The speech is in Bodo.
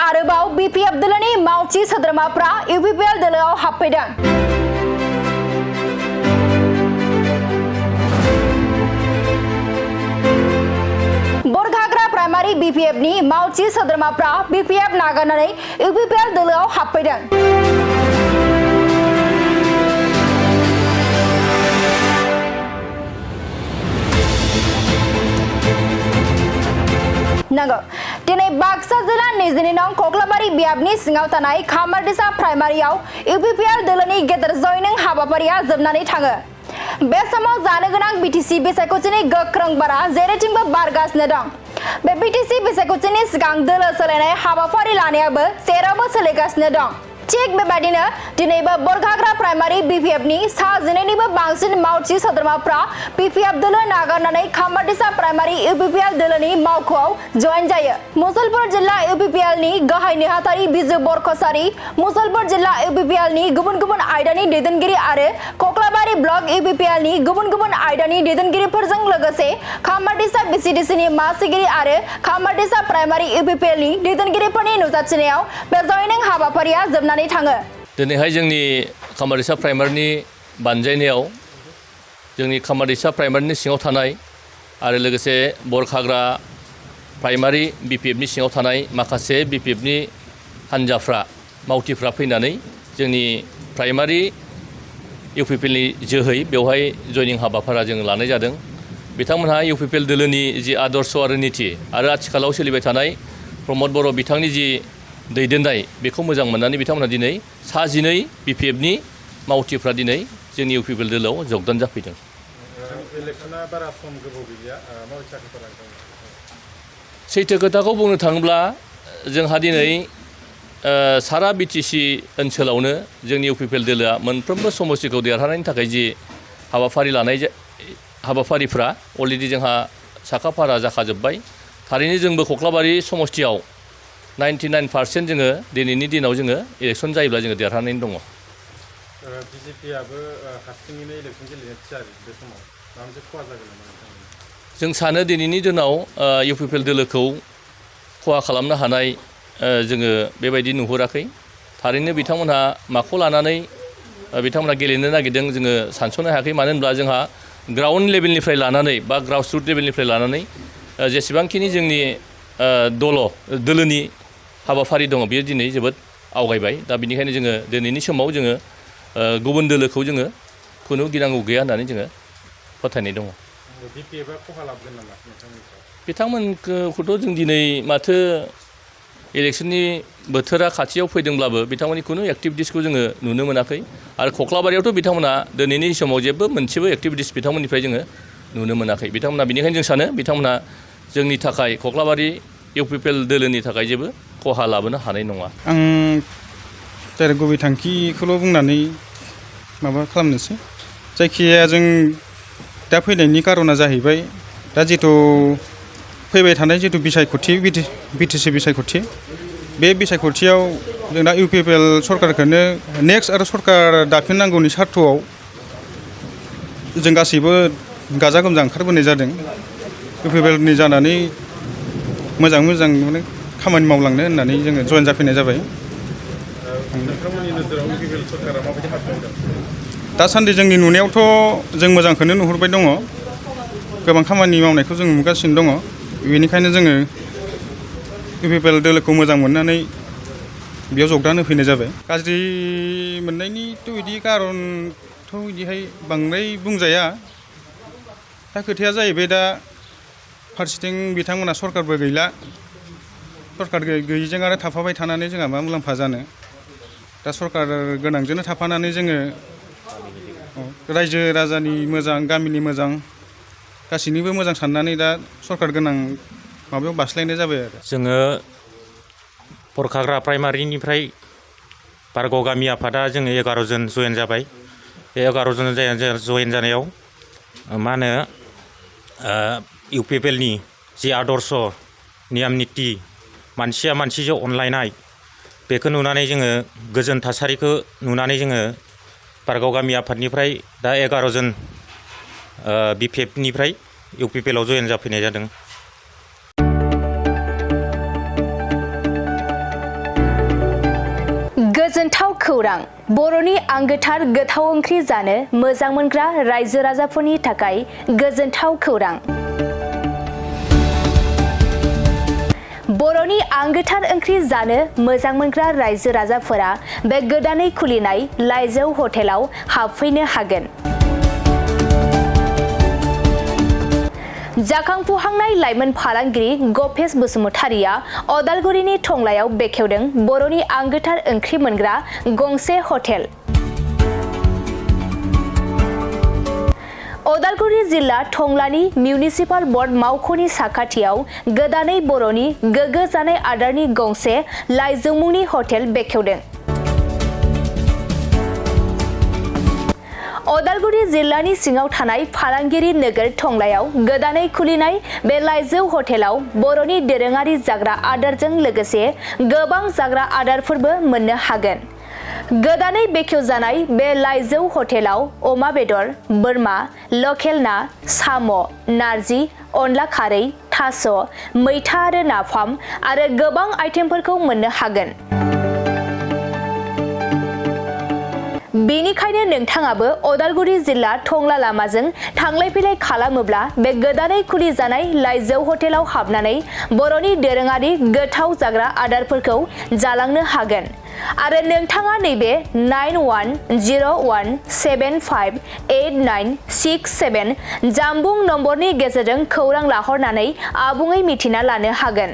आरोबाव बीपीएफ दोलोनि मावथि सोद्रोमाफ्रा यूपीपीएल दोलोआव हाबफैदों। बरगाग्रा प्राइमारि बीपीएफनि मावथि सोद्रोमाफ्रा बीपीएफ नागारनानै यूपीपीएल दोलोआव हाबफैदों। नंगौ दिनै बाक्सा जिल्ला 22 नं कक्लाबारि बियाबनि सिङाव थानाय खामारदैसा प्राइमारियाव यूपीपीएल दोलोनि गेदेर जयनिं हाबाफारिया जोबनानै थाङो। बे समाव जानो गोनां बीटीसी बिसायख'थिनि गोख्रों बारा जेरैथिंबो बारगासिनो दं। बे बीटीसी बिसायख'थिनि सिगां दोलो सोलायनाय हाबाफारि लानायाबो जेरावबो सोलिगासिनो दं। थिग बेबायदिनो दिनैबो बरगाग्रा प्राइमारि बीपीएफनि सा 12निबो बांसिन मावथि सोद्रोमाफ्रा बीपीएफ दोलो नागारनानै खामारदैसा प्राइमारि यूपीपीएल दोलोनि मावख'आव जयेन जायो। मुसलपुर जिल्ला यूपीपीएलनि गाहाय नेहाथारि बिजु बरकसारि, मुसलपुर जिल्ला यूपीपीएलनि गुबुन गुबुन आयदानि दैदेनगिरि आरो कक्लाबारि ब्लक यूपीपीएलनि गुबुन गुबुन आयदानि दैदेनगिरिफोरजों लोगोसे खामारदैसा बीसीडीसीनि मासिगिरि आरो खामारदैसा प्राइमारि यूपीपीएलनि दैदेनगिरिफोरनि नुजाथिनायाव बे जयनिं हाबाफारिया जोबनानै दिनैहाय जोंनि खामारदैसा प्राइमारिनि बानजायनायाव जोंनि खामारदैसा प्राइमारिनि सिङाव थानाय आरो लोगोसे बरगाग्रा प्राइमारि बीपीएफनि सिङाव थानाय माखासे बीपीएफनि हान्जाफ्रा मावथिफ्रा फैनानै जोंनि प्राइमारि यूपीपीएलनि जोहै बेवहाय जयनिं हाबाफारिया जों लानाय जादों। बिथांमोनहा यूपीपीएल दोलोनि जि आदर्श आरो नीति आरो आथिखालाव सोलिबाय थानाय प्रमद बर' बिथांनि जि दैदेननाय बेखौ मोजां मोननानै बिथांमोनहा दिनै सा 12 बीपीएफनि मावथिफ्रा दिनै जोंनि यूपीपीएल दोलोआव जगदान जाफैदों। सैथो खोथाखौ बुंनो थाङोब्ला जोंहा दिनै सारा बीटीसी ओनसोलावनो जोंनि यूपीपीएल दोलोआ मोनफ्रोमबो समस्तिखौ देरहानायनि थाखाय जि हाबाफारि लानाय हाबाफारिफ्रा अलरेडि जोंहा साखाफारा जाखाजोब्बाय। थारैनो जोंबो कक्लाबारि समस्तियाव 99% जोङो दिनैनि दिनाव जोङो इलेक्सन जायोब्ला जोङो देरहानानै दङ। बीजेपीआबो हारसिङैनो इलेक्सन गेलेनो थियारि बे समाव माबा मोनसे खहा जागोन नामा? जों सानो दिनैनि दिनाव यूपीपीएल दोलोखौ खहा खालामनो हानाय जोङो बेबायदि नुहुराखै। थारैनो बिथांमोनहा माखौ लानानै बिथांमोनहा गेलेनो नागिरदों जोङो सानस'नो हायाखै। मानो होनब्ला जोंहा ग्राउन्ड लेभेलनिफ्राय लानानै बा ग्रासरुट लेभेलनिफ्राय लानानै जेसेबांखिनि जोंनि दोलोनि हाबाफारि दङ बेयो दिनै जोबोद आवगायबाय। दा बेनिखायनो जोङो दिनैनि समाव जोङो गुबुन दोलोखौ जोङो खुनु गिनांगौ गैया होननानै जोङो फोथायनाय दङ। बिथांमोनखौथ' जों दिनै माथो इलेक्सननि बोथोरा खाथियाव फैदोंब्लाबो बिथांमोननि खुनु एक्टिभिटिसखौ जोङो नुनो मोनाखै आरो कक्लाबारियावथ' बिथांमोना दिनैनि समाव जेबो मोनसेबो एक्टिभिटिस बिथांमोननिफ्राय जोङो नुनो मोनाखै। बिथांमोना बेनिखायनो जों सानो बिथांमोना जोंनि थाखाय कक्लाबारि यूपीपीएल दोलोनि थाखाय जेबो खहा लाबोनो हानाय नङा। आं डाइरेक्ट गुबै थांखिखौल' बुंनानै माबा खालामनोसै। जायखिजाया जों दा फैनायनि कारना जाहैबाय दा जिथु फैबाय थानाय जिथु बिसायख'थि बीटीसी बिसायख'थि बे बिसायख'थियाव जों दा यूपीपीएल सरकारखौनो नेक्स्ट आरो सरकार दाफिननांगौनि सार्थ'आव जों गासैबो गाजा गोमजा ओंखारबोनाय जादों। यूपीपीएलनि जानानै मोजां माने खामानि मावलांनो होननानै जोङो जयेन जाफैनाय जाबाय। दासान्दि जोंनि नुनायावथ' जों मोजांखौनो नुहुरबाय दङ। गोबां खामानि मावनायखौ जों नुगासिनो दङ। बेनिखायनो जोङो यूपीपीएल दोलोखौ मोजां मोननानै बेयाव जगदान होफैनाय जाबाय। गाज्रि मोननायनिथ' बिदि कारनथ' बिदिहाय बांद्राय बुंजाया। दा खोथाया जाहैबाय दा फारसेथिं बिथांमोना सरकारबो गैला। सरकार गैयिजों आरो थाफाबाय थानानै जोंहा मा मुलाम्फा जानो। दा सरकार गोनांजोंनो थाफानानै जोङो रायजो राजानि मोजां गामिनि मोजां गासैनिबो मोजां साननानै दा सरकार गोनां माबायाव बास्लायनाय जाबाय आरो। जोङो बरगाग्रा प्राइमारिनिफ्राय बारगाव गामि आफादा जोङो 11 जन जयेन जाबाय। बे 11 जन जयेन जानायाव मा होनो यूपीपीएलनि जि आदर्श नियम निति मानसिया मानसिजों अनलायनाय बेखौ नुनानै जोङो गोजोन थासारिखौ नुनानै जोङो बारगाव गामि आफादनिफ्राय दा 11 जन बीपीएफनिफ्राय यूपीपीएलआव जयेन जाफैनाय जादों। खौरां बर'नि आंगोथार गोथाव ओंख्रि जानो मोजां मोनग्रा रायजो राजाफोरनि थाखाय गोजोनथाव खौरां। बर'नि आंगोथार ओंख्रि जानो मोजां मोनग्रा रायजो राजाफोरा बे गोदानै खुलिनाय लाइजौ हटेलाव हाबफैनो हागोन। जाखांफुहांनाय लाइमोन फालांगिरि गपेश बसुमतारिया अदालगुरिनि टंलायाव बेखेवदों बर'नि आंगोथार ओंख्रि मोनग्रा गंसे हटेल। अदालगुरि जिल्ला टंलानि मिउनिसिपाल बर्ड मावख'नि साखाथियाव गोदानै बर'नि गोग्गो जानाय आदारनि गंसे लाइजौ मुंनि हटेल बेखेवदों। अदालगुरि जिल्लानि सिङाव थानाय फालांगिरि नोगोर टंलायाव गोदानै खुलिनाय बे लाइजौ हटेलाव बर'नि दोरोङारि जाग्रा आदारजों लोगोसे गोबां जाग्रा आदारफोरबो मोननो हागोन। गोदानै बेखेवजानाय बे लाइजौ हटेलाव अमा बेदर, बोरमा, लकेल ना, साम', नारजि, अनला खारै, थास', मैथा आरो नाफाम आरो गोबां आइटेमफोरखौ मोननो हागोन। बेनिखायनो नोंथाङाबो अदालगुरि जिल्ला टंला लामाजों थांलाय फैलाय खालामोब्ला बे गोदानै खुलिजानाय लाइजौ हटेलाव हाबनानै बर'नि दोरोङारि गोथाव जाग्रा आदारफोरखौ जालांनो हागोन। आरो नोंथाङा नैबे 9101758967 जानबुं नम्बरनि गेजेरजों खौरां लाहरनानै आबुङै मिथिना लानो हागोन।